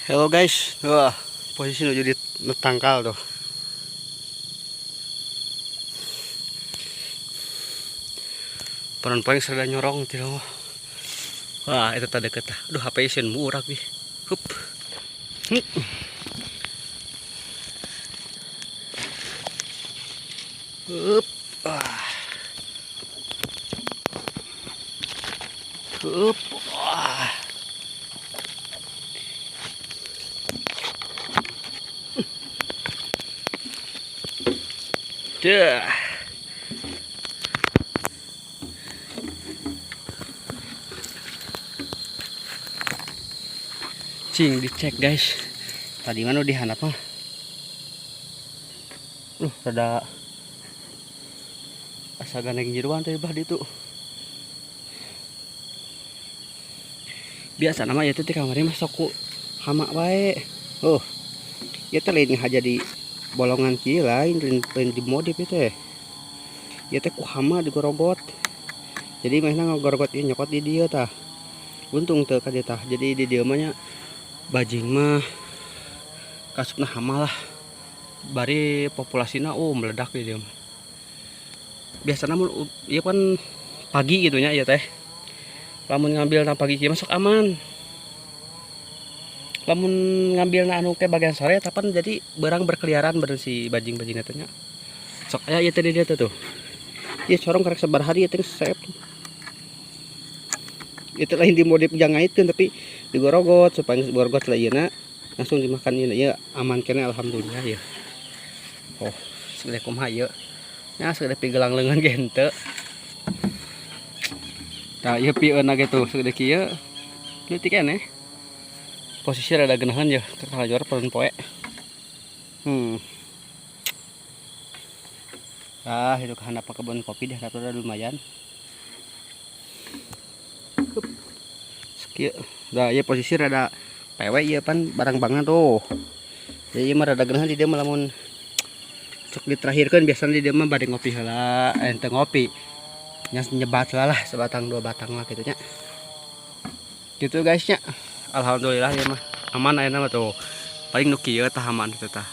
Hello guys, wah, posisi nuju di tangkal tuh. Peran paling serda nyorong tidak mah. Wah, itu tadi deket. Aduh, HP isin murah nih. Hup. Hup. Ah. Hup. Ah. Dah. Cing dicek guys. Tadi mana di handap mah? Rada asa gandeng jeroan teh bah ditu. Biasa nama ya teh kamari mah sok ku hama wae. Oh. Ieu teh lain ngahaja di bolongan kieu, lain lain, lain dimodif ieu teh. Ieu teh ku hama digorogot. Jadi manehna ngagorogot ieu nyokot di dieu tah. Untung teu ka dieu tah. Jadi di dieu mah nya bajing mah kasupna hama lah. Bari populasina meledak di dieu mah. Biasana mun ieu kan pagi gitu nya ieu teh. Lamun ngambil na pagi kieu mah sok aman. Lamun ngambil na anu ke bagian sore tapan jadi berang berkeliaran beureun si bajing-bajing eta nya. Sok aya ieu teh di dieu teh tuh. Ieu corong karek sabaraha hari ieu teh sep. Itu lain dimodif jang ngaitkeun tapi digorogot supaya geus gorogot lah ieuna langsung dimakan ieu, ieu aman keneh alhamdulillah ya. Oh, segede kumaha ieu. Nya segede pigelang leungeun ge henteu. Tah ieu pieunna ge tuh segede kieu. Leutik keneh. Posisi rada geunaheun ya, kalajur peun poe. Ah, itu ka handap kebun kopi deh, rada lumayan. Hup. Sakieu. Nah, ieu posisi rada pewe ieu pan barang banget tuh. Jadi ieu mah rada geunaheun di dieu mah lamun sok diterakhirkeun biasana di dieu mah bade ngopi heula, teu ngopi. Nya nyebat lah lah sebatang dua batang lah kitu nya. Gitu guys nya. Alhamdulillah ya mah aman ayeuna mah tuh. Paling nu kieu tah aman teh tah.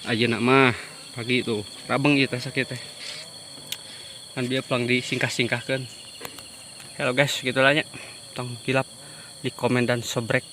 Ayeuna mah pagi tuh rabeng ieu teh sakit teh. Kan bieu pelang disingkah-singkahkeun. Hello guys, gitulah nya. Tong hilap di komen dan sobrek.